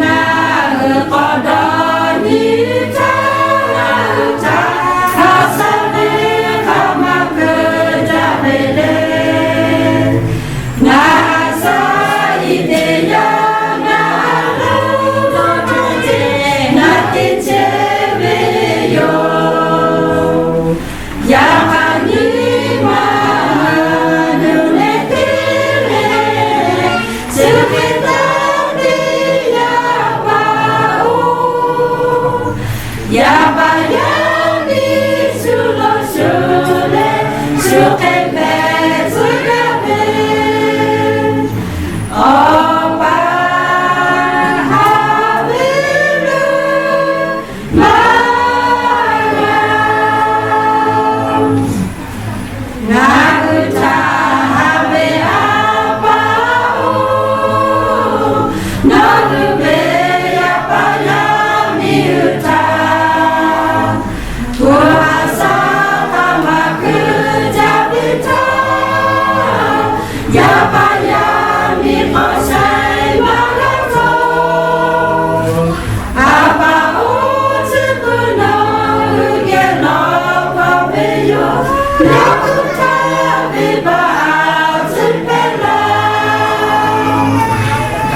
Ngaˬ hui k'awꞈ dawˇ nyi htaˇ, ngaˬ hui htaꞈ ha suh ve hk'a maˇ keu jaˇ ve le. Ngaˬ shaˍ iˉ teˇ yanˇ ngaˬ hui dawˇ htaˇ ce, ngaˬ teˇ ceh ve yoˬ. Yaꞈ hk'aˇ nyi ma nuˬ leh teˇ leh, chi hk'e taˇ teˇ yaˇ paˍ-oˬ, yaˇ paˍ yaˇ miˇ shu lo shu leh, shu hk'e hpehꞈ tcuh gaˇ ve, Awˬ pa haꞈ ve le. Maˇ g'a, ngaˬ hui htaꞈ haꞈ ve A pa-oˬ, nawˬ hui ve yaˇ paˍ yaˇ miˇ hui htaꞈ hpu ha shaˉ hk'a maˇ keu jaˇ ve htaˇ, yaˇ paˍ yaˇ miˇ k'awꞈ shaiˍ maˇ g'a htawˇ, A pa-oˬ, tcuhˉ kuiˬ nawˬ hui geh lawˬ hkawˇ ve yoˬ. Nawˬ hui htaꞈ venˇbaˆ a tcuhˉ hpehꞈ laˇ.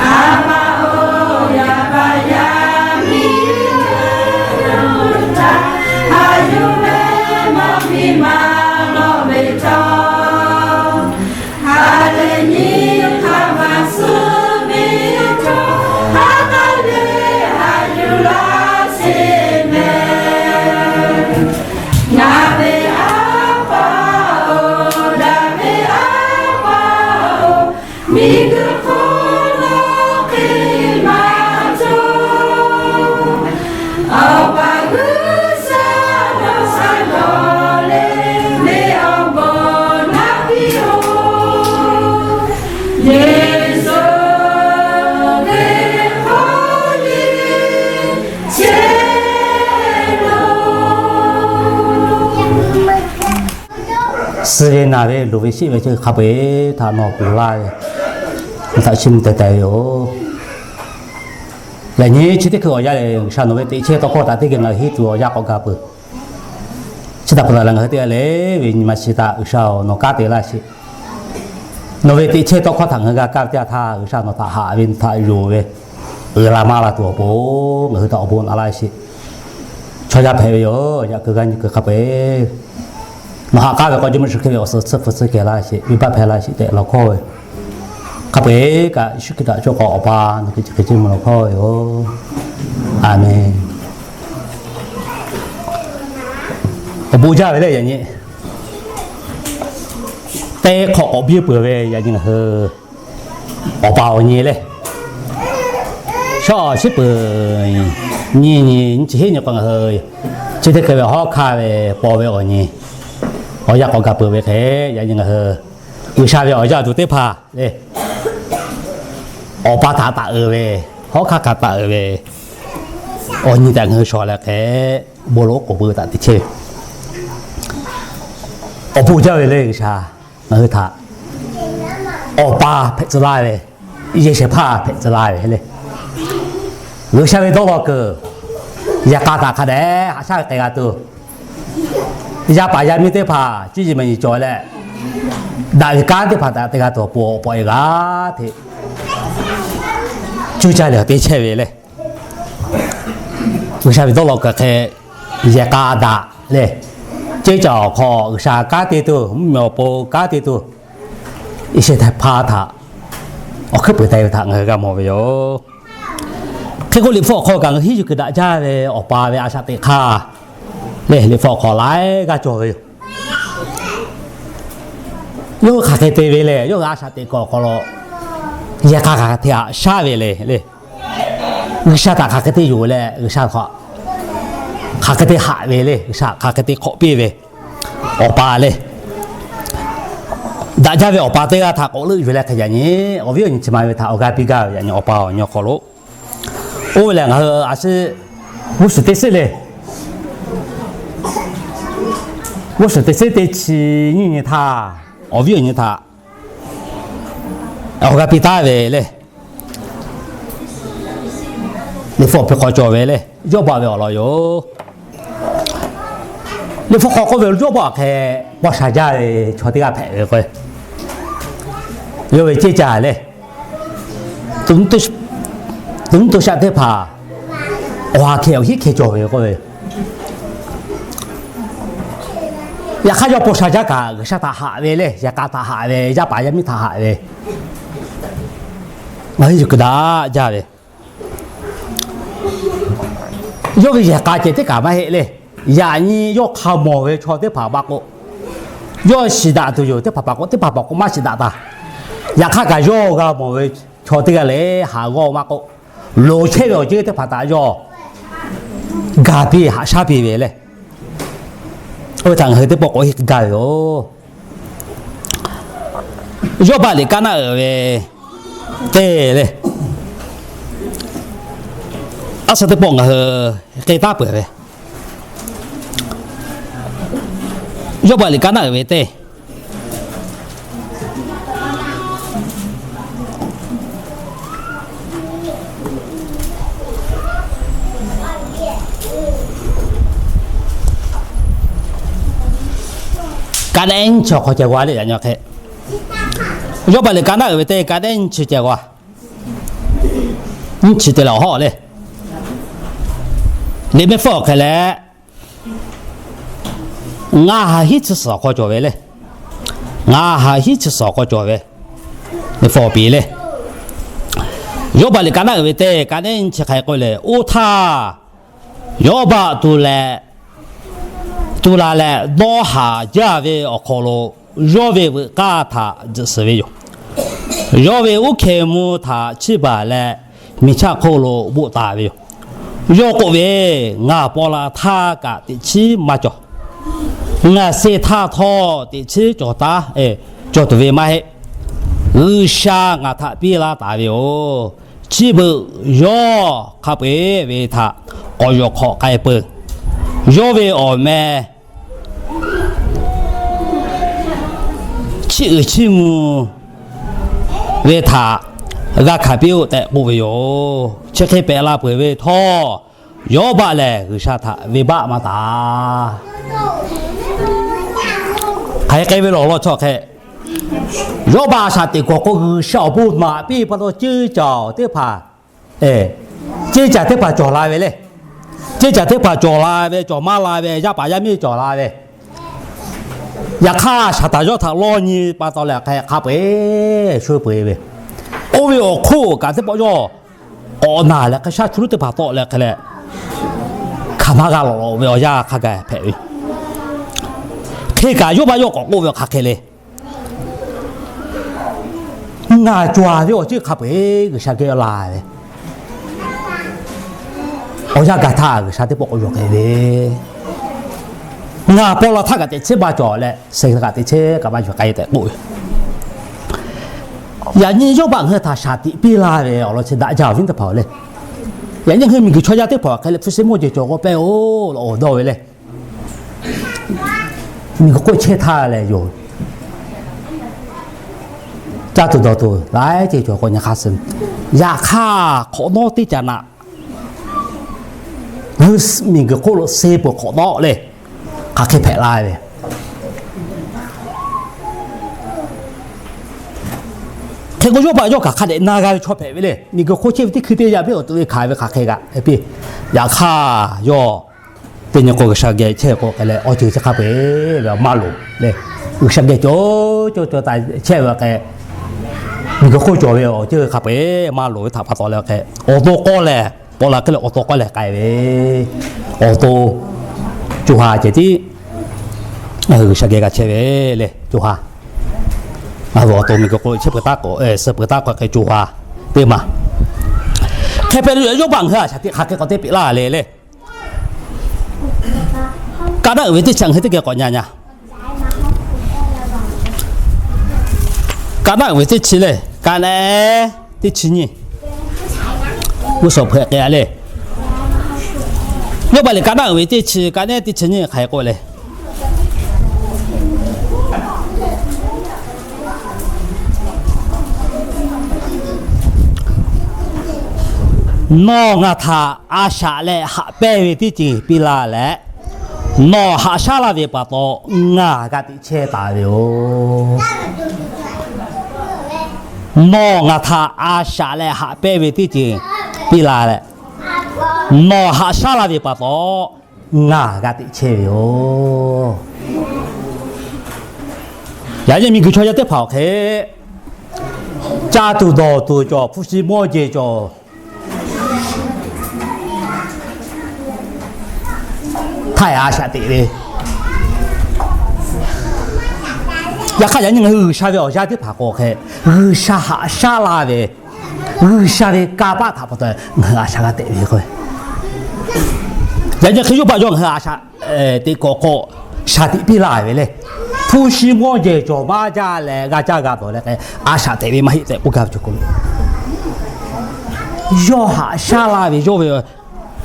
A pa-oˬ, yaˇ paˍ yaˇ miˇ hui htaꞈ haꞈ yuˬ ve mawˇ miˇ ma lawˬ ve htawˇ, ha lehˬ nyi hk'a maˇ suh ve htawˇ, ha k'aˉ leh haꞈ yuˬ laˇ sheˍ mehˍ. Ngaˬ ve A pa-oˬ, daꞈ ve A pa-oˬ, miˬguiˬ hk'oˆ lo hk'e maˇ cawˬ. Awˬ pa G'uiˬsha, nawˬ sha nawˬ leh ve awˬ bon naˉ piˇ-oˬ. Yeˍsuˆ ve hk'aw le chehˇ lo. Suh ve naˬ ve luˬ ve sheˆ ve chi hk'a peu-eˬ htaꞈ nawˬ ponˬ laˇ ve, htaꞈ chiˇ mvuh teh teh ve yoˬ. Lehˬ nyi chi teˇ hkui awˬ yanˇ lehˬ, G'uiˬsha nawˬ ve teꞈ chehˇ tawˇ hkawˇ htaꞈ teˇ geh ngaˬ hui henˇ tuˬ awˬ yanˇ k'awꞈ ga peuˬ. Chi htaꞈ pa taw leh ngaˬ hui teˇ g'aˇ leh ve nyi ma chi htaꞈ G'uiˬsha-oˬ, nawˬ kanˉ te laˇ sheˍ. Nawˬ ve teꞈ chehˇ tawˇ hkawˇ htaꞈ ngaˬ hui g'a kaˇ ve teˇ yanˇ htaˇ, G'uiˬsha nawˬ htaꞈ haꞈ ve, nawˬ htaꞈ yonˍ ve, uiˍ la maˇ la tuˬ awˬ pon ngaˬ hui htaꞈ awˬ bon naꞈ laˇ sheˍ. Chaw yaˇ hpehꞈ ve yoˬ. Yaꞈ hk'aˇ g'a nyi kuiˬ hk'a peu-eˬ nawˬ haꞈ k'aˉ ve k'aw Jawˇmawˇ Yeˍsuˆ Hkriꞈ ve awˬ suhˍ tsuhˇ hpu tcuhˇ kehˬ laˇ sheˍ, venˇbaˆ hpehˇ laˇ sheˍ tehꞈ lawˬ hkawˇ ve, hk'a peu-eˬ kaꞈ Yeˍsuˆ Hkriꞈ htaꞈ cawˬ k'o, Awˬ pa nawˬ hk'e ceh hk'e ceh mvuh lawˬ hkawˇ ve yoˬ. Aˍmenˍ. Awˬ bon jaˇ ve lehˬ, yaꞈ nyi teˇ hk'awꞈ k'awꞈ biˇ peuˬ ve, yaꞈ nyi ngaˬ hui Awˬ pa awˬ nyi lehˬ, shaw shiˉ peuˬ nyi nyi nyi chi heˆ nyi k'o, ngaˬ hui chi teˇ hkui ve hawˉ hkanˇ ve paw ve awˬ nyi awˬ yanˇ k'awꞈ gaˬ peuˬ ve hk'e, yaꞈ nyi ngaˬ hui G'uiˬsha ve awˬ yaˇ tuˬ teˇ hpaˍ lehˬ, Awˬ pa htaꞈ taˍ uiˍ ve, hawˉ hkanˇ hkanˇ taˍ uiˍ ve awˬ nyi tehꞈ ngaˬ hui shaw leh hk'e, bon lo oˉ k'oˍ pui ve htaꞈ teˇ chehˇ ve awˬ bon jaˇ ve lehˬ, G'uiˬsha ngaˬ hui htaꞈ Awˬ pa hpehꞈ tcuh laˇ ve, yehˬ shehˍ hpaˇ hpehꞈ tcuh laˇ ve lehˬ, G'uiˬsha ve dawˇ law kuiˬ yehˬ k'a htaꞈ hk'a dehꞈ haꞈ shaˉ ve k'ai g'a tuˬ, yaˇ paˍ yaˇ miˇ teˇ hpaˍ cuˇ yiˍ maˍ yiˍ cawˬ leh, daꞈ ve kanˉ teˇ hpaˍ htaꞈ te g'a tuˬ awˬ pon awˬ pa e g'a hteꞈ cuˇ caˇ leh teˇ chehˇ ve lehˬ, G'uiˬsha ve dawˇ law kuiˬ hk'e yehˬ k'a daꞈ lehˬ, ceˇ caˬ awˬ hk'aw G'uiˬsha kanˉ te tuˬ, mvuhˇmiˬ awˬ pon kanˉ te tuˬ, yehˬ shehˍ hpaˇ htaꞈ awˬ hkuiˉ puiˍ teh ve htaꞈ ngaˬ hui g'a mawˬ ve yoˬ. Hk'e k'o, Liꞈ hpu awˬ hk'aw kaꞈ ngaˬ hui hiˉ yuˬ kuiˬ daꞈ jaˇ ve Awˬ pa ve a shaꞈ teꞈ hk'aˇ lehˬ, Liꞈ hpu awˬ hk'aw laiˉ g'aˇ cawˬ ve yoˬ. Yawˇ hui hk'aˬ hk'e te ve lehˬ, yawˇ hui a shaꞈ teꞈ kuiˬ awˬ hk'aw lo yehˬ k'a hk'aˬ hk'e te haꞈ shaˉ ve le lehˬ, G'uiˬsha htaꞈ hk'aˬ hk'e te yonˍ leh, G'uiˬsha hk'aˬ hk'e te haꞈ ve le, G'uiˬsha hk'aˬ hk'e te hk'awꞈ piˇ ve, Awˬ pa lehˬ, daꞈ jaˇ ve Awˬ pa teˇ g'aˇ htaꞈ k'awꞈ leuˆ yuˬ leh hk'e, yaꞈ nyi awˬ viˉ awˬ nyi chi ma ve htaꞈ awˬ g'aˇ piˇ gaˇ ve, yaꞈ nyi Awˬ pa awˬ nyi awˬ hk'aw lo oˇ ve lehˬ, ngaˬ hui a shu g'uˇ suhˍ teˇ suhˉ le, g'uˇ suhˍ teˇ suhˉ teˇ chi nyiˇ nyi htaˇ, awˬ viˉ awˬ nyi htaꞈ awˬ g'aˇ piˇ taˍ ve lehˬ, Liꞈ hpu awˬ pi hk'aw cawˬ ve le, Yawˇbaˆ ve awˬ lawn yoˬ. Liꞈ hpu hk'aw k'oˆ ve, Yawˇbaˆ hk'e paw sha jaˇ ve chaw teˇ g'aˇ hpehꞈ ve k'o, yawˇ ve ceˇ caˬ le, to nuˇ to shaˆ teˇ hpaˍ awˬ ha hkeh awˬ hiˉ hkeh cawˬ ve k'oˆ ve, yaꞈ hk'aˇ yawˇ paw sha jaˇ kaꞈ G'uiˬsha htaꞈ haꞈ ve le, yehˬ k'a htaꞈ haꞈ ve, yaˇ paˍ yaˇ miˇ htaꞈ haꞈ ve, ngaˬ hui yuˬ kuiˬ daꞈ jaˇ ve. Yawˇ ve yehˬ k'a ceh teˇ kaꞈ maˇ heˆ le. Yaꞈ nyi yawˇ hk'a mawˬ ve chaw teˇ hpaˍ maˇ k'oˆ, yawˇ shiˍ daꞈ tuˬ yoˬ teˇ hpaˍ maˇ k'oˆ, teˇ hpaˍ maˇ k'oˆ maˇ shiˍ daꞈ taˍ. Yaꞈ hk'aˇ kaꞈ yawˇ g'a mawˬ ve chaw teˇ g'aˇ lehˬ haˍ g'awˇ maˇ k'oˆ, loˍ chehˇ ve awˬ ceuˬ teˇ hpaˍ htaꞈ yawˇ gaˬ piˇ haꞈ shaˉ piˇ ve le. Oˇ ve htaꞈ ngaˬ hui teˇ pawˆ k'awꞈ henˇ gaˇ ve yoˬ. Yawˇbaˆ liꞈ kaˇ naˆ uiˍ ve teˇ le, a shu teˇ pawˆ ngaˬ hui k'ai taˉ peuˬ ve. Yawˇbaˆ liꞈ kaˇ naˆ uiˍ ve teˇ Ka nehˉ nyiˇ chi awˬ hk'aw ceh g'a le, yaꞈ nyi hk'e. Yawˇbaˆ liꞈ ka naˆ uiˍ ve teˇ ka nehˉ nyiˇ chi ceh g'a. Nyiˇ chi te leh awˬ hawˉ le. Liꞈ mehˆ hpfuhˇ awˬ hk'e leh, ngaˬ haˍ hiˉ chi suhˍ awˬ hk'aw cawˬ ve le. Ngaˬ haˍ hiˉ chi suhˍ awˬ hk'aw cawˬ ve. Liꞈ hpfuhˇ awˬ piˍ le. Yawˇbaˆ liꞈ ka naˆ uiˍ ve teˇ ka nehˉ nyiˇ chi hk'aˬ hk'e k'oˆ le, oˇ htaˇ Yawˇbaˆ tu leh, tu la leh dawˇ haˍ jaˇ ve awˬ hk'aw lo, yawˇ ve veuꞈ k'aˇ htaꞈ tzuhꞈ suhˍ ve yoˬ. Yawˇ ve uˉ hkeh mvuh htaꞈ chiˇ baˬ leh, miˬ chaˇ hk'oˆ lo boˆ taˍ ve yoˬ. Yawˇ k'oˆ ve, Ngaˬ paw la htaˇ kaꞈ teꞈ chiˉ maˇ cawˬ. Ngaˬ seh htaˇ htawˇ teꞈ chiˉ cawˬ taˉ, cawˬ tuˬ ve maˇ heˆ. G'uiˬsha ngaˬ htaꞈ piˇ laˇ taˍ ve yoˬ. Chi beuꞈ yawˇ hk'a peu-eˬ ve htaꞈ k'awꞈ yawˬ hk'awꞈ k'ai peuˬ. Yawˇ ve awˬ meh chiˇ uiˍ chiˇ mvuh ve htaꞈ g'a hkanˍ piˇ-oˆ tehꞈ k'oˆ ve yoˬ. Chi hk'e pehꞈ la peuˬ ve htawˇ, Yawˇbaˆ lehˬ G'uiˬsha htaꞈ venˇbaˆ maˇ taˍ. Hk'aˬ hk'e k'ai ve lawˬ law chaw hk'e, Yawˇbaˆ shaˍ tiꞈ k'awꞈ k'o G'uiˬsha awˬ bon naꞈ piˇ pa taw ceˇ caˬ teˇ hpaˍ, ceˇ caˬ teˇ hpaˍ cawˬ la ve le. Ceˇ caˬ teˇ hpaˍ cawˬ la ve, cawˬ maˇ la ve, yaˇ paˍ yaˇ miˇ cawˬ la ve. Yaꞈ hk'aˇ Saˍtanˍ yawˇ htaꞈ lawˇ nyi pa taw leh hk'e hk'a peu-eˬ shu peu-eˬ ve, oˇ ve awˬ hk'oˆ kaꞈ teˇ pawˆ yawˇ k'awꞈ naˬ leh hk'e shaˉ chu luˉ teˇ hpaˍ tawˆ leh hk'e leh, hkaˍ maˇ g'a lawꞈ lawꞈ ve awˬ yanˇ hk'a gaˬ hpehꞈ ve. Hk'e kaꞈ Yawˇbaˆ yawˇ k'awꞈ k'oˆ ve hk'aˬ hk'e le, Ngaˬ cawˬ ve awˬ ceuˬ hk'a peu-eˬ G'uiˬsha geh la ve, awˬ yanˇ gaˬ htaˇ G'uiˬsha teˇ pawˆ k'awꞈ yawˬ k'ai ve, ngaˬ paw la htaˇ kaꞈ teꞈ chehˇ maˇ cawˬ leh, seh kaꞈ teꞈ chehˇ kaꞈ maˇ cawˬ k'ai tehꞈ k'oˆ ve. Yaꞈ nyi Yawˇbaˆ ngaˬ hui htaꞈ shaˍ tiꞈ piˇ la ve awˬ lawn chi daꞈ jaˇ awˬ viˉ teˇ hpaˍ-oˬ le. Yaꞈ nyi ngaˬ hui miˬguiˬ chaw yaˇ teˇ hpaˍ hk'e leh hpu shi mawˇ jeˬ cawˬ k'o pehˇ-oˬ, awˬ dawˇ ve le. Miˬguiˬ hk'oˆ chehˇ htaˇ lehˬ yoˬ, caˇ tuˬ dawˬ tuˬ laiˉ ceuˬ cawˬ k'o nyi hk'aˇ suh. Yaꞈ hk'aˇ hk'awꞈ nawˉ teˇ caꞈ naꞈ, miˬguiˬ hk'oˆ lo suh peuˬ hk'awꞈ nawˉ le, hk'aˬ hk'e hpehꞈ la ve. Hk'e k'o Yawˇbaˆ yawˇ kaꞈ hk'a dehꞈ na g'a ve chaw hpehꞈ ve le. Miˬguiˬ hk'oˆ chehˇ ve teˇ hkui teˇ yanˇ piˇ awˬ to ve hkanˍ ve hk'aˬ hk'e g'a piˇ. Yaꞈ hk'aˇ yawˇ teˇ nyi k'o G'uiˬsha geh chehˇ k'o hk'e leh awˬ ceuˬ chi hk'a peu-eˬ ve maˇ loˍ le. G'uiˬsha geh cawˬ cawˬ cawˬ taˍ chehˇ ve hk'e, miˬguiˬ hk'oˆ cawˬ ve awˬ ceuˬ hk'a peu-eˬ maˇ loˍ ve htaꞈ pa taw leh hk'e, awˬ to k'awˇ lehˬ paw la hk'e leh awˬ to k'awˇ lehˬ k'ai ve, awˬ to co ha ceh tiˉ G'uiˬsha geh g'a chehˇ ve le, co ha. Awˬ to miˬguiˬ hk'oˆ chehˇ peuˬ taˉ k'o, suh peuˬ taˉ k'o hk'e co ha teˇ maˬ. Hk'e hpehꞈ le, Yawˇbaˆ ngaˬ hui shaˍ tiꞈ hk'aˬ hk'e k'awꞈ te piˇ laˇ le le. Ka naˆ uiˍ ve teˇ chi ngaˬ hui teˇ geh k'awꞈ nyi nyi. Ka naˆ uiˍ ve teˇ chi le, ka nehˉ teˇ chi nyiˇ. G'uˇ suhˍ hpehꞈ k'ai le. Yawˇbaˆ liꞈ ka naˆ uiˍ ve teˇ chi, ka nehˉ teˇ chi nyiˇ hk'aˬ hk'e k'oˆ le. Nawˬ ngaˬ htaꞈ a shaꞈ leh haꞈ pehnˇ ve teˇ ceuˬ piˇ laˇ leh, nawˬ haꞈ shaˉ laˇ ve pa taw ngaˬ g'a teꞈ chehˇ taˍ ve yoˬ. Nawˬ ngaˬ htaꞈ a shaꞈ leh haꞈ pehnˇ ve teˇ ceuˬ piˇ laˇ leh, nawˬ haꞈ shaˉ laˇ ve pa taw ngaˬ g'a teꞈ chehˇ ve yoˬ. Yaꞈ nyi miˬguiˬ chaw yaˇ teˇ hpaˍ awˬ hk'e, caˇ tuˬ dawˬ tuˬ cawˬ, hpu shi mawˇ jehˬ cawˬ, htaˇ a shaꞈ teꞈ ve. Yaꞈ hk'aˇ yaꞈ nyi ngaˬ hui G'uiˬsha ve awˬ yaˇ teˇ hpaˍ k'o hk'e, G'uiˬsha haꞈ shaˉ laˇ ve, G'uiˬsha ve kanˇ paˆ htaꞈ pa taw ngaˬ hui a shaꞈ g'a teꞈ ve k'o, yaꞈ nyi hk'e Yawˇbaˆ yawˇ ngaˬ hui a shaꞈ teꞈ k'awꞈ k'o, shaˍ tiꞈ piˇ laˇ ve le. Hpu shi mawˇ jehˬ cawˬ maˇ jaˇ leh g'a caˇ g'a dawˬ leh k'ai, a shaꞈ teꞈ ve maˇ heˆ tehꞈ k'oˆ gaˇ ve cawˬ k'o, yawˇ haꞈ shaˉ laˇ ve yawˇ ve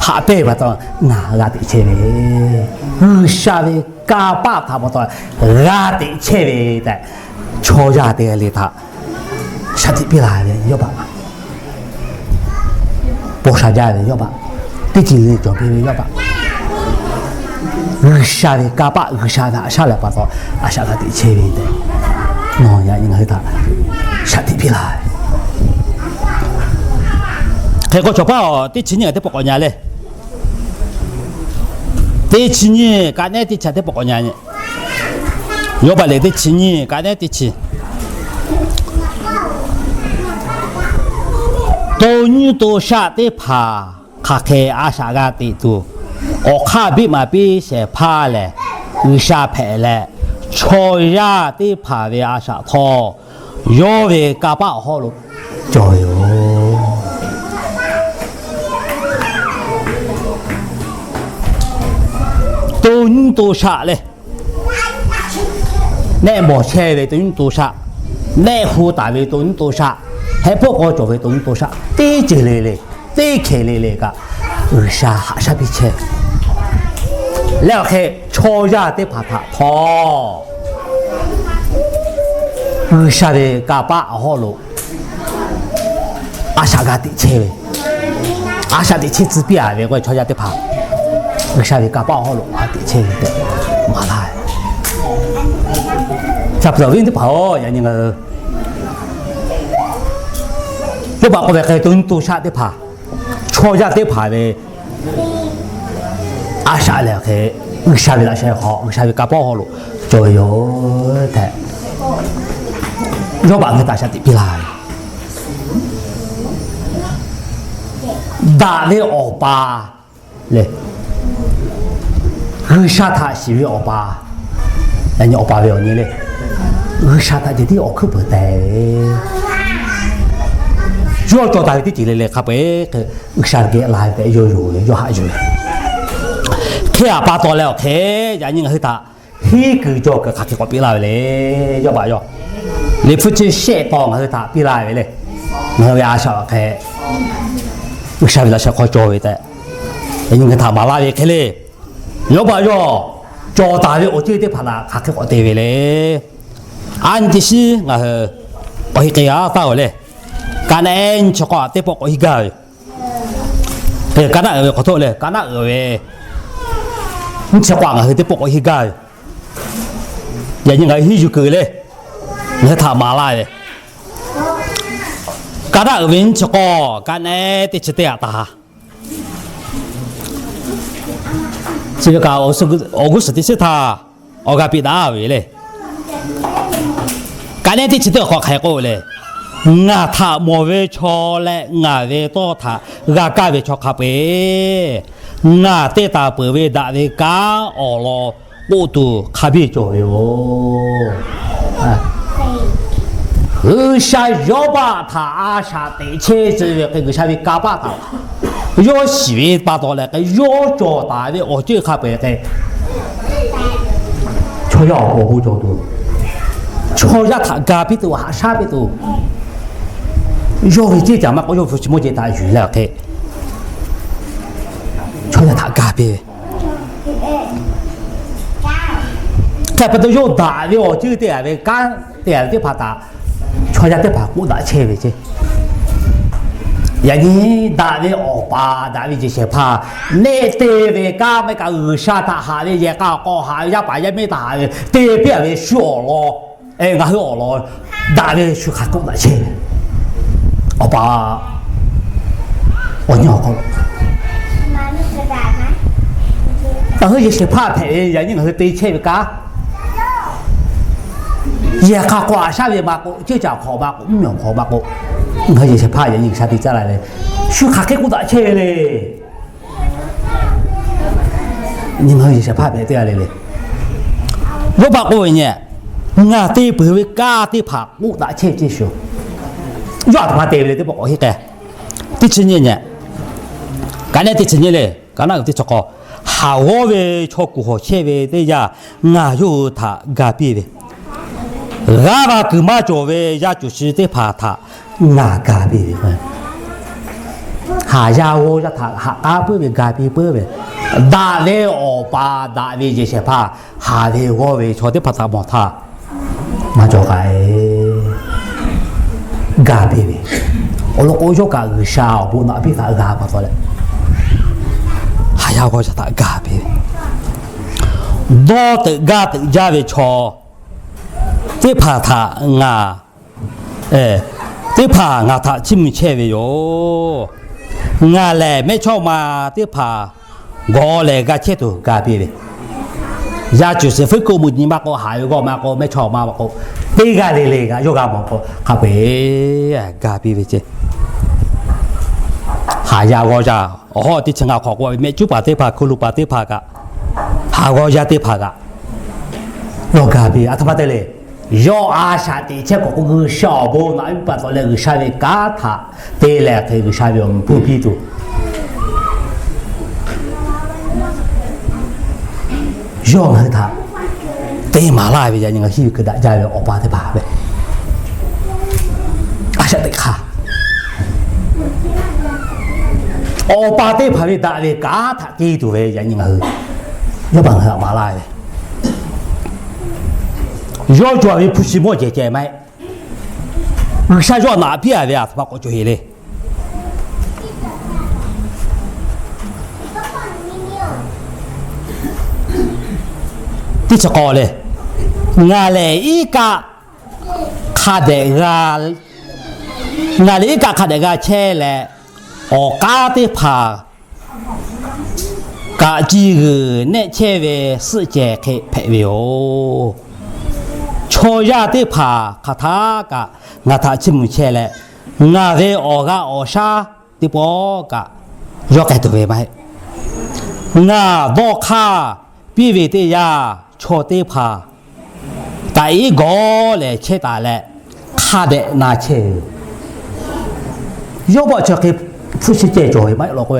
haꞈ pehnˇ ve pa taw ngaˬ g'a teꞈ chehˇ ve, G'uiˬsha ve kanˇ paˆ htaꞈ pa taw g'a teꞈ chehˇ ve tehꞈ, chaw yaˇ teˇ g'aˇ le htaꞈ shaˍ tiꞈ piˇ laˇ ve Yawˇbaˆ, paw sha jaˇ ve Yawˇbaˆ, teˇ ceuˬ le cawˬ piˇ ve Yawˇbaˆ, G'uiˬsha ve kanˇ paˆ, G'uiˬsha ve haꞈ shaˉ leh pa taw a shaꞈ g'a teꞈ chehˇ ve tehꞈ, nawˬ yaꞈ nyi ngaˬ hui htaꞈ shaˍ tiꞈ piˇ laˇ ve. Hk'e k'o chaw paˉ a teˇ chi nyiˇ teˇ pawˆ k'awꞈ nyi leh, teˇ chi nyiˇ kaꞈ nehˉ teˇ chi teˇ pawˆ k'awꞈ nyi. Yawˇbaˆ lehˬ teˇ chi nyiˇ kaꞈ nehˉ teˇ chi. To nuˇ to shaˆ teˇ hpaˍ hk'aˬ hk'e a shaꞈ g'a teꞈ tuˬ, awˬ hk'aˇ biˇ maˍ piˇ shehˍ hpaˇ lehˬ, G'uiˬsha hpehꞈ leh, chaw yaˇ teˇ hpaˍ ve a shaꞈ htawˇ yawˇ ve kanˇ paˆ awˬ hawˉ lo cawˬ ve yoˬ. To nuˇ to shaˆ leh, nehˆ mawˬ chehˇ ve to nuˇ to shaˆ, nehˆ hu taˍ ve to nuˇ to shaˆ, heh pawˆ k'aw cawˬ ve to nuˇ to shaˆ, teˇ ceuˬ le le, teˇ hkeh le le kaꞈ, G'uiˬsha haꞈ shaˉ piˇ chehˇ leh awˬ hk'e chaw yaˇ teˇ hpaˍ htaꞈ htawˇ G'uiˬsha ve kanˇ paˆ awˬ hawˉ lo a shaꞈ g'a teꞈ chehˇ ve, a shaꞈ teꞈ chehˇ tcuh piˇ a ve k'o, chaw yaˇ teˇ hpaˍ G'uiˬsha ve kanˇ paˆ awˬ hawˉ lo a teꞈ chehˇ ve tehꞈ maˍ laˇ ve. Ca pu taˍ ve teˇ hpaˍ-oˬ, yaꞈ nyi ngaˬ hui Yawˇbaˆ k'oˆ ve hk'e, to nuˇ to shaˆ teˇ hpaˍ, chaw yaˇ teˇ hpaˍ ve a shaꞈ lehˬ hk'e, G'uiˬsha ve laꞈ sheh hk'aw G'uiˬsha ve kanˇ paˆ awˬ hawˉ lo cawˬ ve yoˬ tehꞈ, Yawˇbaˆ ngaˬ hui htaꞈ shaˍ tiꞈ piˇ laˇ ve. Daꞈ ve awˬ pa lehˬ, G'uiˬsha htaꞈ shiˍ ve awˬ pa, yaꞈ nyi awˬ pa ve awˬ nyi le, G'uiˬsha htaꞈ ceh tiˉ awˬ hkuiˉ peuˬ teh ve, yawˇ cawˬ taˍ ve teˇ ceuˬ le le hk'a peu-eˬ hk'e G'uiˬsha geh la ve tehꞈ yawˇ yonˍ ve, yawˇ haꞈ yuˬ ve. Hk'e a pa taw leh awˬ hk'e, yaꞈ nyi ngaˬ hui htaꞈ henˇ kuiˬ jawˬ kuiˬ hk'aˬ hk'e k'awꞈ piˇ laˇ ve le. Yawˇbaˆ yawˇ liꞈ hpu chi shehˆ taw ngaˬ hui htaꞈ piˇ laˇ ve le. Ngaˬ hui ve a shaꞈ awˬ hk'e G'uiˬsha ve laꞈ sheh hk'aw cawˬ ve tehꞈ, yaꞈ nyi ngaˬ hui htaꞈ maˍ laˇ ve hk'e le. Yawˇbaˆ yawˇ cawˬ taˍ ve awˬ ceuˬ teˇ hpaˍ htaꞈ hk'aˬ hk'e k'awꞈ te ve le. A nyi teˇ shiˉ ngaˬ hui awˬ heˆ k'ai g'a taˇ-oˬ le. Kaˍnaˆ-ehˉ nyiˇ chi k'awˇ teˇ pawˆ k'awꞈ hiˇ gaˇ ve, Kaˍnaˆ uiˍ ve hk'aw htoˆ le, Kaˍnaˆ uiˍ ve nyiˇ chi k'awˇ ngaˬ hui teˇ pawˆ k'awꞈ hiˇ gaˇ ve, yaꞈ nyi ngaˬ hui henˇ yuˬ kuiˬ le. Ngaˬ hui htaꞈ maˍ laˇ ve, Kaˍnaˆ uiˍ ve nyiˇ chi k'awˇ, Kaˍnaˆ-ehˉ teˇ chi teˇ htaꞈ taˍ, chi ve kaꞈ awˬ g'uˇ suhˍ teˇ shiˉ htaˇ awˬ g'a piˇ daꞈ ve le. Kaˍnaˆ-ehˉ teˇ chi teˇ awˬ hk'aw hk'aˬ hk'e k'oˆ le, ngaˬ htaꞈ mawˬ ve chaw leh ngaˬ ve tawˇ htaꞈ g'a kaˇ ve chaw hk'a peu-eˬ, ngaˬ te taˍ peuˬ ve daꞈ ve kanˉ awˬ lawn k'oˆ tuˬ hk'a biˇ cawˬ ve yoˬ. G'uiˬsha Yawˇbaˆ htaꞈ a shaꞈ teꞈ chehˇ tcuh ve hk'e, G'uiˬsha ve kanˇ paˆ htaꞈ yawˇ shiˍ ve pa taw leh hk'e, yawˇ cawˬ taˍ ve awˬ ceuˬ hk'a peu-eˬ hk'e, chaw yaˇ awˬ pon bon cawˬ tuˬ, chaw yaˇ htaꞈ ga piˇ tuˬ, haꞈ shaˉ piˇ tuˬ, yawˇ ve ceˇ caˬ maˇ k'oˆ, yawˇ ve hpu chi mawˇ ceh htaꞈ yuˬ leh awˬ hk'e, chaw yaˇ htaꞈ ga piˇ ve, hk'e pa taw yawˇ daꞈ ve awˬ ceuˬ teˇ g'aˇ ve kanˉ teˇ g'aˇ ve teˇ hpaˍ htaꞈ chaw yaˇ teˇ hpaˍ k'oˆ daꞈ chehˇ ve ceˇ. Yaꞈ nyi daꞈ ve awˬ paˍ daꞈ ve yehˬ shehˍ hpaˇ, neˇ te ve kanˉ maˇ heˆ kaꞈ G'uiˬsha htaꞈ haꞈ ve, yehˬ k'a awˬ hk'aw haꞈ ve, yaˇ paˍ yaˇ miˇ htaꞈ haꞈ ve, te piˇ-a ve shu awˬ lawn, ngaˬ hui awˬ lawn daꞈ ve shu hk'aˬ k'oˆ daꞈ chehˇ ve. Awˬ paˍ awˬ nyi awˬ hk'aw lo ngaˬ hui yehˬ shehˍ hpaˇ hpehꞈ ve yaꞈ nyi ngaˬ hui te chehˇ ve kanˉ, yehˬ hk'a hk'aw haꞈ shaˉ ve maˇ k'oˆ, ceuˇ caˬ hk'awꞈ maˇ k'oˆ, mvuhˇ miˬ awˬ hk'aw maˇ k'oˆ, ngaˬ hui yehˬ shehˍ hpaˇ yaꞈ nyi G'uiˬsha te caˇ la ve, shu hk'aˬ hk'e k'oˆ daꞈ chehˇ ve le. Nyi ngaˬ hui yehˬ shehˍ hpaˇ hpehꞈ teˇ g'aˇ le le. Yawˇ baˆ k'oˆ ve nyi, ngaˬ te peuˬ ve kanˉ teˇ hpaˍ k'oˆ daꞈ chehˇ ve ceˇ shu. Yawˇ aˬ htoꞈ ma te ve le teˇ pawˆ k'awꞈ heˆ k'ai. Teˇ chi nyi nyi, ka neˉ teˇ chi nyi le, ka naˉ uiˍ teˇ chi k'awˇ, haˍ g'awˇ ve chaw kuˬ hawˬ chehˇ ve teˇ yanˇ, ngaˬ yawˇ hui htaꞈ ga piˇ ve, g'aˇ va kuiˬ maˇ cawˬ ve yaˇ cuˬ shi teˇ hpaˍ htaꞈ ngaˬ ga piˇ ve. Haˍ yaˇ g'awˇ yaˇ htaꞈ haꞈ k'aˉ puiˉ ve ga piˇ puiˉ ve, daꞈ ve awˬ paˍ daꞈ ve yehˬ shehˍ hpaˇ haˍ ve g'awˇ ve chaw teˇ hpaˍ htaꞈ mawˬ htaˇ maˇ cawˬ k'ai, ga piˇ ve. Awˬ lawn k'o, yawˇ kaꞈ G'uiˬsha awˬ bon naꞈ piˇ htaꞈ g'a pa taw leh, haˍ yaˇ g'awˇ yaˇ htaꞈ ga piˇ ve. Dawˇ teuꞈ gaˇ teuꞈ jaˇ ve chaw teˇ hpaˍ htaꞈ ngaˬ, teˇ hpaˍ ngaˬ htaꞈ chiˇ mvuh chehˇ ve yoˬ. Ngaˬ lehˬ mehˇchawˇma teˇ hpaˍ gawˬ lehˬ g'a chehˇ tuˬ ga piˇ ve, yaˇ cuˬ shi fuiˉ k'oˆ mui nyi maˇ k'oˆ, haˍ ve g'awˇ maˇ k'oˆ, mehˇchawˇma maˇ k'oˆ, teˇ g'aˇ le le kaꞈ yawˇ g'a mawˬ k'o hk'a peu-eˬ ga piˇ ve ceˇ. Haˍ yaˇ g'awˇ yaˇ awˬ hawˉ teˇ chi ngaˬ hk'awꞈ k'oˆ ve mehˆ cuˉ paˍ teˇ hpaˍ, hku lo paˍ teˇ hpaˍ kaꞈ, haˍ g'awˇ yaˇ teˇ hpaˍ kaꞈ, yawˇ ga piˇ ve. Aˬ htoꞈ ma te le. Yawˇ a shaꞈ teꞈ chehˇ k'awꞈ k'o, G'uiˬsha awˬ bon naꞈ piˇ pa taw leh G'uiˬsha ve kanˉ htaꞈ te leh hk'e G'uiˬsha ve awˬ meꞈ hpfuhˇ piˇ tuˬ, yawˇ ngaˬ hui htaꞈ te maˍ laˇ ve yaꞈ nyi ngaˬ hui hkui daꞈ jaˇ ve awˬ pa teˇ hpaˍ ve, a shaꞈ teꞈ hk'aˇ, awˬ pa teˇ hpaˍ ve daꞈ ve kanˉ htaꞈ te tuˬ ve yaꞈ nyi ngaˬ hui yawˇ baˬ ngaˬ hui htaꞈ maˍ laˇ ve, yawˇ cawˬ ve hpu shi mawˇ jehˬ ceh maˇ heˆ. G'uiˬsha yawˇ naꞈ piˇ-a ve aˬ htoꞈ ma k'awꞈ cawˬ heˍ le. Teˇ chi k'awˇ le, ngaˬ lehˬ iˉ kaˆ hk'a dehꞈ g'a, ngaˬ lehˬ iˉ kaˆ hk'a dehꞈ g'a chehˇ leh, awˬ k'aˉ teˇ hpaˍ kaꞈ ciˇ g'uiˬ nehˆ chehˇ ve suhˆ cehˬ hk'e hpehꞈ ve yoˬ. Chaw yaˇ teˇ hpaˍ hk'aˬ htaˇ kaꞈ ngaˬ htaꞈ chiˇ mvuh chehˇ leh, ngaˬ ve awˬ g'aˇ awˬ shaˉ teˇ pawˆ kaꞈ yawˇ k'ai tuˬ ve maˇ heˆ. Ngaˬ dawˇ hk'aˇ piˇ ve teˇ yanˇ, chaw teˇ hpaˍ taꞈ iˉ gawˬ lehˬ chehˇ taˍ leh, hk'a dehꞈ na chehˇ ve yoˬ. Yawˇ baˆ chi hk'e hpfuhˇ shiˉ ceh cawˬ ve maˇ heˆ law k'o,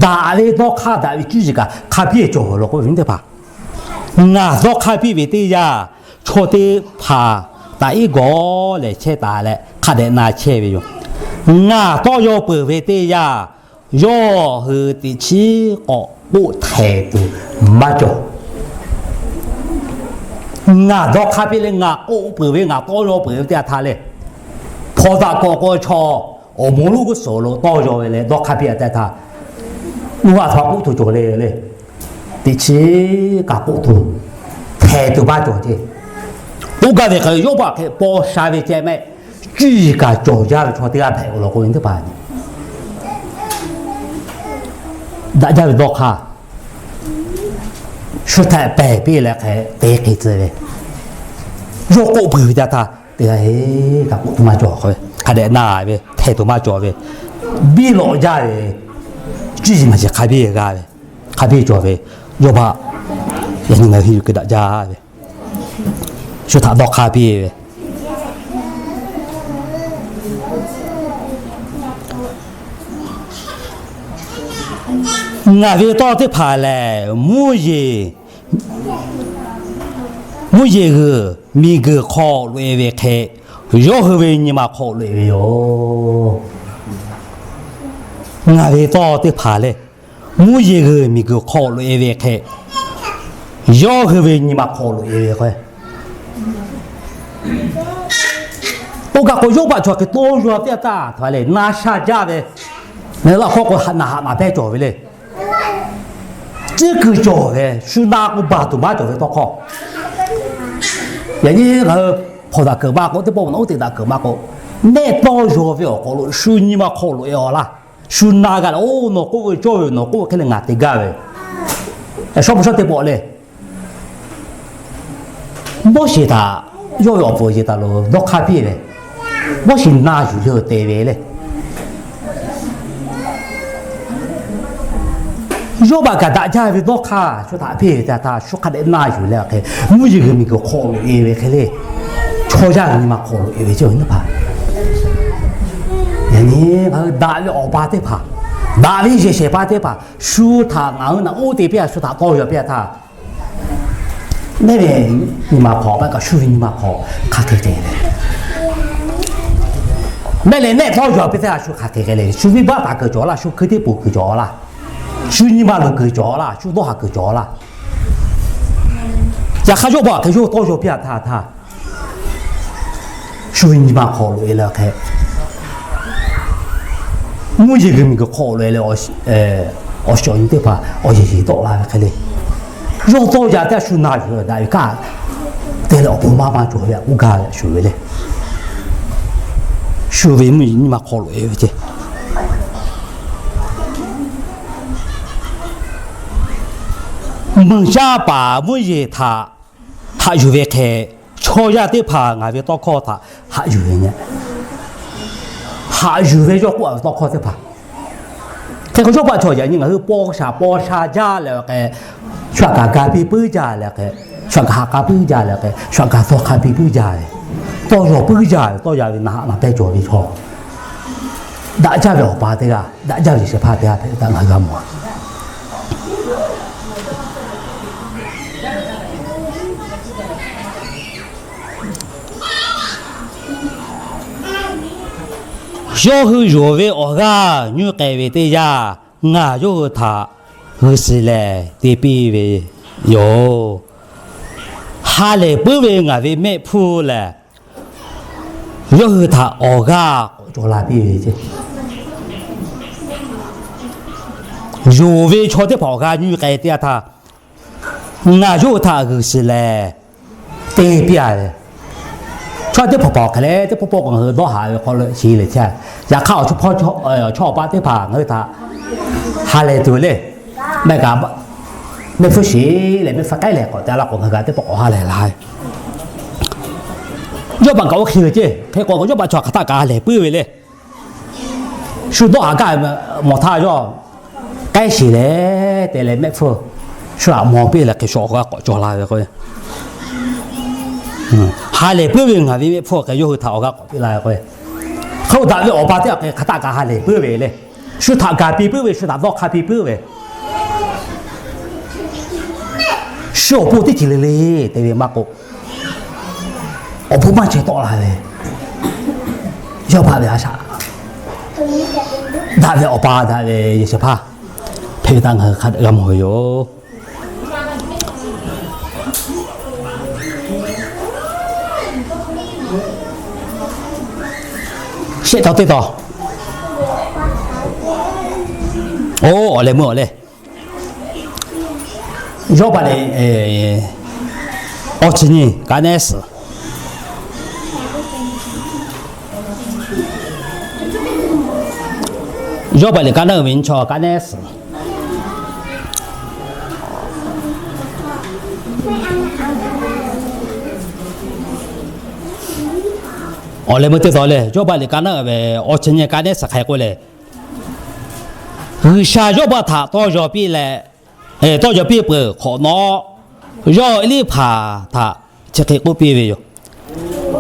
daꞈ ve dawˇ hk'aˇ daꞈ ve cuˇ yiˍ kaꞈ hk'a piˇ cawˬ law k'o, teˇ hpaˍ ngaˬ dawˇ hk'aˇ piˇ ve teˇ yanˇ, chaw teˇ hpaˍ taꞈ iˉ gawˬ lehˬ chehˇ taˍ leh hk'a dehꞈ na chehˇ ve yoˬ. Ngaˬ tawˇ yaw peuˬ ve teˇ yanˇ, yawˇ hui teꞈ chiˉ k'awꞈ k'oˆ htehˍ tuˬ maˇ cawˬ. Ngaˬ dawˇ hk'aˇ piˇ leh ngaˬ k'oˆ peuˬ ve, ngaˬ tawˇ yaw peuˬ ve teˇ yanˇ htaˇ le, hpawnˬ daꞈ kawꞈ k'aw chaw awˬ moˍ lonˉ g'uˇ suhˍ lo tawˇ yaw ve leh dawˇ hk'aˇ piˇ-a teˇ htaˇ, uˇ a htaꞈ k'oˆ tuˬ cawˬ le le. Teꞈ chiˉ kaꞈ k'oˆ tuˬ htehˍ tuˬ maˇ cawˬ ceˇ. K'oˆ gaˇ ve hk'e, yawˇ baˆ hk'e paw sha ve ceh mehˆ, cuˇ yiˍ kaꞈ cawˬ jaˇ ve chaw teˇ g'aˇ hpehꞈ-o law k'o, teˇ hpaˍ daꞈ jaˇ ve dawˇ hk'aˇ shu htaꞈ pehˬ piˇ leh hk'e te hk'e tcuh ve, yawˇ k'oˆ peuˬ ve teˇ htaˇ, teˇ g'aˇ kaꞈ k'oˆ tuˬ maˇ cawˬ k'o, hk'a dehꞈ na ve htehˍ tuˬ maˇ cawˬ ve, biˇ lawꞈ jaˇ ve, cuˇ yiˍ maˬ shiˍ hk'a biˇ g'a ve, hk'a biˇ cawˬ ve, yawˇ baˆ yaꞈ nyi ngaˬ hui hkui daꞈ jaˇ ve, shu htaꞈ dawˇ hk'aˇ piˇ ve, ngaˬ ve tawˇ teˇ hpaˍ lehˬ, mvuhˇ yeˬ, mvuhˇ yeˬ g'uiˬ miˬ guiˬ hk'aw loꞈ-e ve hk'e, yawˇ hui ve nyi ma hk'aw loꞈ-e ve yoˬ. Ngaˬ ve tawˇ teˇ hpaˍ lehˬ, mvuhˇ yeˬ g'uiˬ miˬ guiˬ hk'aw loꞈ-e ve hk'e, yawˇ hui ve nyi ma hk'aw loꞈ-e ve k'o, Oˇ kaˬ k'o, Yawˇbaˆ chaw hk'e tawˇ yaw piˇ a htaˇ htaꞈ leh na sha jaˇ ve, na laˇ hk'awˇ k'o, haꞈ naˬ haꞈ naˬ pehˇ cawˬ ve le. Ciˉ kuiˬ cawˬ ve, shu na k'o baˬ tuˬ maˇ cawˬ ve tawˇ hkawˇ. Yaꞈ nyi ngaˬ hui hpawnˬ daꞈ kuiˬ ma k'o, teˇ pawˆ naꞈ uˉ te daꞈ kuiˬ ma k'o, nehˆ tawˇ yaw ve awˬ hk'aw lo shu nyi ma hk'aw loꞈ e awˬ laˇ. Shu na g'a leh, oˇ nawˬ k'oˆ ve cawˇ ve, nawˬ k'oˆ ve hk'e le ngaˬ te gaˇ ve, shawˉ pu shawˉ teˇ pawˆ le. Moˉseˍ htaꞈ yawˇ ve awˬ pfuhˍ yeˬ taˍ lo dawˇ hk'aˇ piˇ ve, Moˉseˍ na yuˬ leh te ve le. Yawˇbaˆ kaꞈ daꞈ jaˇ ve dawˇ hk'aˇ shu htaꞈ piˇ ve te htaˇ, shu hk'a dehꞈ na yuˬ leh hk'e, mvuhˇ yeˬ g'uiˬ miˬ guiˬ hk'aw loꞈ e ve hk'e le, chaw yaˇ ve nyi ma hk'aw loꞈ e ve ceh ve teˇ hpaˍ. Yaꞈ nyi ngaˬ hui daꞈ ve awˬ pa teˇ hpaˍ, daꞈ ve yehˬ shehˍ hpaˇ teˇ hpaˍ shu htaꞈ ngaˬ hui naꞈ uˉ te piˇ a, shu htaꞈ tawˇ yaw piˇ a htaˇ, mehˆ ve nyi ma hk'aw, maˇ kaꞈ shu ve nyi ma hk'aw hk'aˬ hk'e te le. Mehˆ leh nehˆ tawˇ yaw piˇ htaˇ, shu hk'aˬ hk'e hk'e le. Shu venˇbaˆ htaꞈ kuiˬ cawˬ laˇ, shu hkui teˇ poˬ kuiˬ cawˬ laˇ, shu nyi ma lo kuiˬ cawˬ laˇ, shu dawˇ haˍ kuiˬ cawˬ laˇ. Yaꞈ hk'aˇ, Yawˇbaˆ hk'e yawˇ tawˇ yaw piˇ a htaˇ htaˇ, shu ve nyi ma hk'aw loꞈ e leh hk'e, mvuhˇ yeˬ g'uiˬ miˬ guiˬ hk'aw loꞈ e leh, awˬ shiˍ awˬ nyi teˇ hpaˍ awˬ yeˬ yeˬ tawˆ la ve hk'e le. Yawˇ tawˇ yaw teˇ a shu na yuˬ daꞈ ve kaꞈ te leh awˬ bon maˇ maˇ cawˬ ve a k'oˆ gaˇ ve shuˍ ve le. Shu ve mvuhˇ yeˬ nyi ma hk'aw loꞈ e ve ceh, mvuhˇ shaˉ paˍ mvuhˇ yeˬ htaꞈ haꞈ yuˬ ve hk'e, chaw yaˇ teˇ hpaˍ ngaˬ ve tawˇ hkawˇ htaꞈ haꞈ yuˬ ve nyi. Haꞈ yuˬ ve yawˇ k'oˆ a ve tawˇ hkawˇ teˇ hpaˍ hk'e k'o, Yawˇbaˆ chaw yaꞈ nyi ngaˬ hui paw shaˍ paw sha jaˇ leh hk'e, shu htaꞈ kaꞈ ga piˇ puiˉ jaˇ leh hk'e, shu htaꞈ kaꞈ haꞈ k'a puiˉ jaˇ leh hk'e, shu htaꞈ kaꞈ tawˇ hk'a piˇ puiˉ jaˇ ve, tawˇ yaw puiˉ jaˇ ve, tawˇ yaw ve naꞈ haꞈ naˬ pehˇ cawˬ ve chaw, daꞈ jaˇ ve awˬ pa teˇ g'aˇ, daꞈ jaˇ ve shehˍ hpaˇ teˇ g'aˇ hpehꞈ ve htaꞈ ngaˬ hui g'a mawˬ. Yawˇ hui yonˍ ve awˬ g'aˇ nyiˇ k'ai ve teˇ yanˇ, ngaˬ yawˇ hui htaꞈ g'uiˬ shiˍ lehˬ te piˇ ve yoˬ. Ha lehˬ puiˉ ve ngaˬ ve mehˆ hpfuhˇ lehˬ, yawˇ hui htaꞈ awˬ g'aˇ k'awꞈ cawˬ la piˇ ve ceh, yonˍ ve chaw teˇ hpaˍ awˬ g'aˇ nyiˇ k'ai teˇ yanˇ htaˇ, ngaˬ yawˇ hui htaꞈ g'uiˬ shiˍ lehˬ te piˇ a ve. Chaw teˇ hpaˍ hpaˍ hk'e leh teˇ pawˆ pawˆ k'o ngaˬ hui dawˇ haˍ ve hk'aw lo shiˍ leh chehˇ. Yaꞈ hk'aˇ, awˬ chaw awˬ pa teˇ hpaˍ ngaˬ hui htaꞈ ha lehˬ tuˬ le. Mehˆ kaꞈ, mehˆ hpfuhˇ shiˍ leh mehˆ hpfuhˇ k'ai leh k'awꞈ te la k'o, ngaˬ hui kaꞈ teˇ pawˆ k'awꞈ ha lehˬ la ve. Yawˇbaˆ kaꞈ oˇ hk'e ve ceh, hk'e k'o Yawˇbaˆ chaw hk'aˬ htaˆ kaꞈ ha lehˬ puiˉ ve le. Shu dawˇ haˍ gaˇ ve mawˬ htaˇ yawˇ k'ai sheˍ leh te leh mehˆ hpfuhˇ shu htaꞈ mawˬ piˇ leh hk'e shu awˬ g'aˇ k'awꞈ cawˬ la ve k'o, ha lehˬ puiˉ ve ngaˬ ve mehˆ hpfuhˇ hk'e yawˇ hui htaꞈ awˬ g'aˇ k'awꞈ piˇ la ve k'o, hk'e daꞈ ve awˬ pa teˇ g'aˇ hk'e hk'aˬ htaˆ kaꞈ ha lehˬ puiˉ ve le. Shu htaꞈ gaˬ piˇ puiˉ ve, shu htaꞈ dawˇ hk'a piˇ puiˉ ve, shu awˬ pon teˇ ceuˬ le le te ve maˇ k'oˆ, awˬ bon maˇ ceh tawˆ la ve, Yawˇbaˆ ve a shaꞈ daꞈ ve awˬ pa daꞈ ve yehˬ shehˍ hpaˇ hpehꞈ ve htaꞈ ngaˬ hui hk'a dehꞈ g'a mawˬ ve yoˬ. Shehˆ taw teˇ taw, oˇ awˬ leh meuˇ awˬ leh, Yawˇbaˆ liꞈ awˇ chi nyi ka neˉ suhˍ, Yawˇbaˆ liꞈ ka naˉ uiˍ ve nyi chaw ka neˉ suhˍ. Awˬ leh meuˇ teˇ taw lehˬ, Yawˇbaˆ liꞈ ka naˉ uiˍ ve awˇ chi nyi ka neˉ suhˍ hk'e k'oˆ leh, G'uiˬsha Yawˇbaˆ htaꞈ tawˇ yaw piˇ leh, tawˇ yaw piˇ peuˬ hk'awꞈ nawˉ, yawˇ Eˇliˇhpaˍ htaꞈ chi hk'e k'oˆ piˇ ve yoˬ.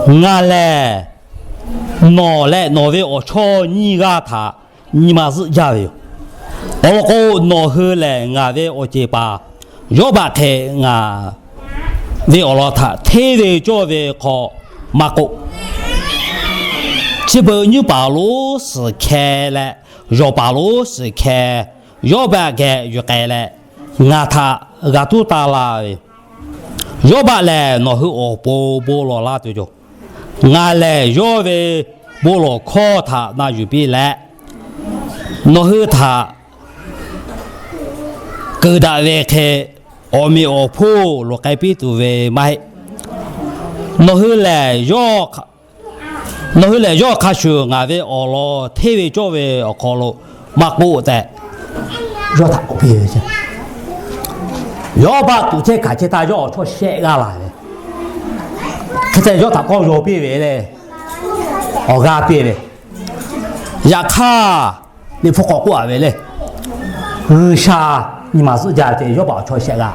Ngaˬ lehˬ nawˬ leh nawˬ ve awˬ chawˇ nyiˇ g'aˇ htaꞈ nyi ma zuhˆ jaˇ ve yoˬ. Awˬ lawn k'o, nawˬ hui lehˬ ngaˬ ve awˬ ceˬ paˍ Yawˇbaˆ hk'e ngaˬ ve awˬ lawn htaꞈ hteˇ ve cawˇ ve hk'aw maˇ k'oˆ, chi beuꞈ nyiˇ paˍ lonˉ suhˍ hkeh leh yawˬ paˍ lonˉ suhˍ hkeh Yawˇbaˆ geh yuˬ k'ai leh, ngaˬ htaꞈ g'a tuˉ taˇ la ve, Yawˇbaˆ lehˬ nawˬ hui awˬ pon bon lawˬ laˇ tuˬ yoˬ. Ngaˬ lehˬ yawˇ ve bon lawˬ hkawˇ htaꞈ na yuˬ piˇ leh, nawˬ hui htaꞈ keunˍ daꞈ ve hk'e awˬ meꞈ awˬ hponˇ loˍ k'ai piˇ tuˬ ve maˇ heˆ. Nawˬ hui lehˬ, nawˬ hui lehˬ yawˇ hk'a shuˍ ngaˬ ve awˬ lawn hteˇ ve cawˇ ve awˬ hk'aw lo maˇ k'oˆ tehꞈ, yawˇ htaꞈ k'oˆ piˇ ve. Yawˇ baˆ tuꞈ chehˇ kaꞈ chehˇ htaˇ yawˇ awˬ chawˇ shehˆ g'aˇ la ve. Hk'e te yawˇ htaꞈ kawˆ yaw piˇ ve le. Awˬ g'aˇ piˇ ve. Yaꞈ hk'aˇ, Liꞈ hpu hk'aw k'oˆ a ve le, G'uiˬsha nyi ma zuhˆ jaˇ ve ce, yawˇ baˆ awˬ chawˇ shehˆ g'aˇ.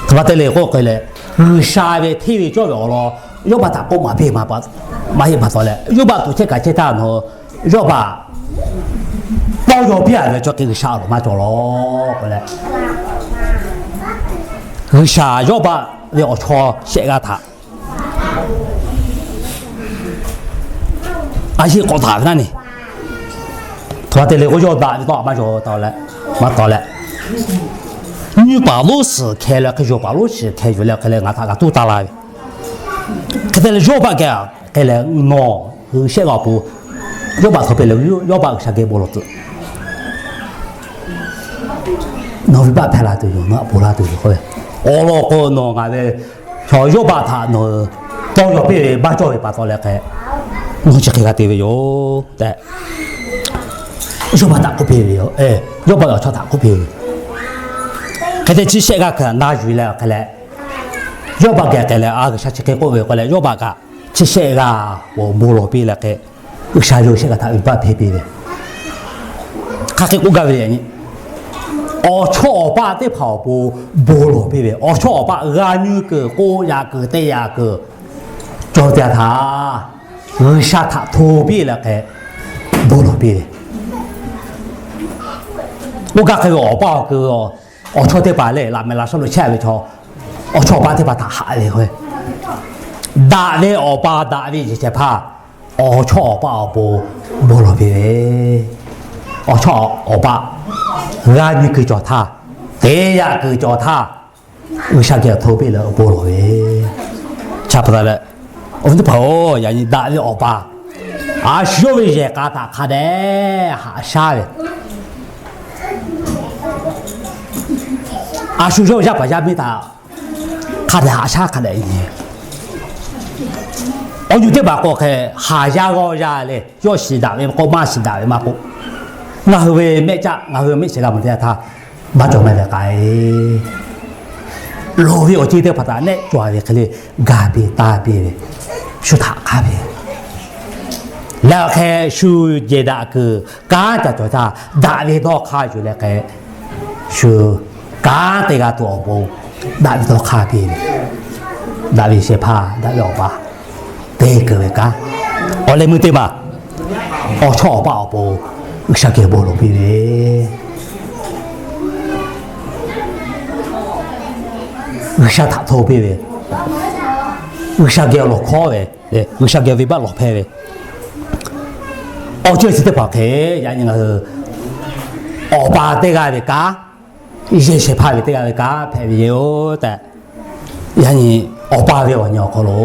Hk'e te leh k'oˆ hk'e leh, G'uiˬsha ve hteˇ ve cawˇ ve awˬ lawn yawˇ baˆ htaꞈ k'oˆ maˍ piˇ maˇ heˆ pa taw leh, yawˇ baˆ tuꞈ chehˇ kaꞈ chehˇ htaˇ nawˬ, yawˇ baˆ kawˆ yaw piˇ a ve chaw hk'e G'uiˬsha awˬ lawn maˇ cawˬ law k'o leh, G'uiˬsha yawˇ baˆ ve awˬ chawˇ shehˆ g'aˇ htaꞈ a yeˇ k'awꞈ taˍ ve naˇ ne. Htoꞈ ma te leh k'o, yawˇ daꞈ ve tawˇ maˇ yaw taw leh, maˇ taw leh, nyiˇ paˍ lonˉ suhˍ hkeh leh hk'e, yawˇ paˍ lonˉ suhˍ hkeh yuˬ leh hk'e leh ngaˬ htaꞈ g'a tuˉ taˇ laˇ ve. Hk'e te leh yawˇ baˆ geh hk'e leh nawˬ hui shehˆ g'aˇ awˬ pon, yawˇ baˆ htaꞈ pe leh, yawˇ baˆ G'uiˬsha geh bon lawˬ tuˬ nawˬ ve baˆ hpehˇ la tuˬ yoˬ, nawˬ aꞈ ponˬ laˇ tuˬ yoˬ k'oˆ ve. Awˬ lawn k'o, nawˬ ngaˬ ve chaw yawˇ baˆ htaꞈ nawˬ tawˇ yaw piˇ ve maˇ cawˇ ve pa taw leh hk'e, nawˬ chi hk'e g'a te ve yoˬ tehꞈ, yawˇ baˆ htaꞈ k'oˆ piˇ ve yoˬ. Yawˇ baˆ ve awˬ chawˇ htaꞈ k'oˆ piˇ ve. Hk'e te chi shehˆ g'aˇ kaꞈ na yuˬ leh hk'e leh, yawˇ baˆ geh hk'e leh, a, G'uiˬsha chi hk'e k'oˆ ve k'o leh, yawˇ baˆ kaꞈ chi shehˆ g'aˇ awˬ bon lawˬ piˇ leh hk'e, G'uiˬsha yawˇ shehˆ g'aˇ htaꞈ uiˍ baˆ hpehˇ piˇ ve. Hk'aˬ hk'e k'oˆ gaˇ ve le, awˬ chawˇ awˬ paˆ teˇ hpaˍ awˬ pon bon lawˬ piˇ ve. Awˬ chawˇ awˬ paˆ g'a nyi kuiˬ, k'oˆ yaꞈ kuiˬ, te yaꞈ kuiˬ, cawˬ te htaꞈ G'uiˬsha htaꞈ hto piˇ leh hk'e bon lawˬ piˇ ve. Oˇ gaˇ hk'e ve awˬ paˇ awˬ kuiˬ, awˬ chawˇ teˇ hpaˍ lehˬ, laꞈ mehˍ laꞈ shaˉ lo chehˇ ve chaw, awˬ chawˇ awˬ paˆ teˇ hpaˍ htaꞈ haꞈ ve k'o, daꞈ ve awˬ pa daꞈ ve yehˬ shehˍ hpaˇ awˬ chawˇ awˬ paˆ awˬ pon bon lawˬ piˇ ve. Awˬ chawˇ awˬ paˆ g'a nyi kuiˬ cawˬ htaˇ, te yaꞈ kuiˬ cawˬ htaˇ, G'uiˬsha geh hto piˇ leh bon lawˬ ve. Chi pa taw leh, awˬ viˉ teˇ hpaˍ-oˬ, yaꞈ nyi daꞈ ve awˬ pa a shu yawˇ ve yehˬ k'a htaꞈ hk'a dehꞈ haꞈ shaˉ ve, a shu yawˇ yaˇ paˍ yaˇ miˇ htaꞈ hk'a dehꞈ haꞈ shaˉ hk'a dehꞈ nyi. Awˬ nyi teˇ hpaˍ k'o hk'e, haˍ yaˇ g'awˇ yaˇ leh, yawˇ shiˍ daꞈ ve maˇ k'oˆ, maˇ shiˍ daꞈ ve maˇ k'oˆ, ngaˬ hui ve mehˆ caˆ, ngaˬ hui ve mehˆ shiˍ g'a mawˬ teˇ yanˇ htaˇ, maˇ cawˬ maˇ ve k'ai loˍ ve awˬ ceuˬ teˇ hpaˍ htaꞈ nehˆ cawˬ ve hk'e le, ga piˇ taˇ piˇ ve, shu htaꞈ hk'aˇ ve leh awˬ hk'e shu jehˬ daꞈ kuiˬ kanˉ ca cawˬ htaˇ, daꞈ ve dawˇ hk'aˇ yuˬ leh hk'e, shu kanˉ te g'a tuˬ awˬ pon daꞈ ve dawˇ hk'aˇ piˇ ve, daꞈ ve shehˍ hpaˇ, daꞈ ve awˬ pa te kuiˬ ve kanˉ, awˬ leh meuˇ teˇ maˬ awˬ chawˇ awˬ paˆ awˬ pon G'uiˬsha geh bon lawˬ piˇ ve, G'uiˬsha htaꞈ hto piˇ ve, G'uiˬsha geh awˬ lawˬ hkawˉ ve, G'uiˬsha geh venˇbaˆ lawˬ hpehˇ ve, awˬ ceuˬ chi teˇ hpaˍ hk'e, yaꞈ nyi ngaˬ hui awˬ pa teˇ g'aˇ ve kanˉ, yehˬ shehˍ hpaˇ ve teˇ g'aˇ ve kanˉ hpehꞈ ve yoˬ tehꞈ, yaꞈ nyi awˬ pa ve awˬ nyi awˬ hk'aw lo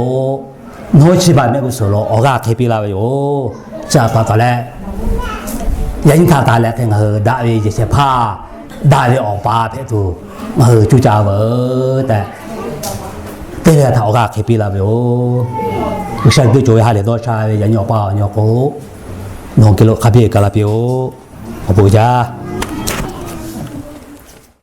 nawˬ hui chi ma mehˆ g'uˇ suhˍ lo awˬ g'aˇ hk'e piˇ laˇ ve yoˬ. Chi pa taw leh, yaꞈ nyi htaꞈ taˍ leh hk'e ngaˬ hui daꞈ ve yehˬ shehˍ hpaˇ, daꞈ ve awˬ pa hpehꞈ tuˬ ngaˬ hui cuˇ caˇ veuˬ tehꞈ, teˇ g'aˇ htaꞈ awˬ g'aˇ hk'e piˇ laˇ ve yoˬ. G'uiˬsha geh cawˬ ve ha lehˬ dawˇ sha ve yaꞈ nyi awˬ pa awˬ nyi awˬ hk'aw lo nawˬ geh lo hk'a biˇ ka la piˇ-oˆ. Awˬ bon jaˇ.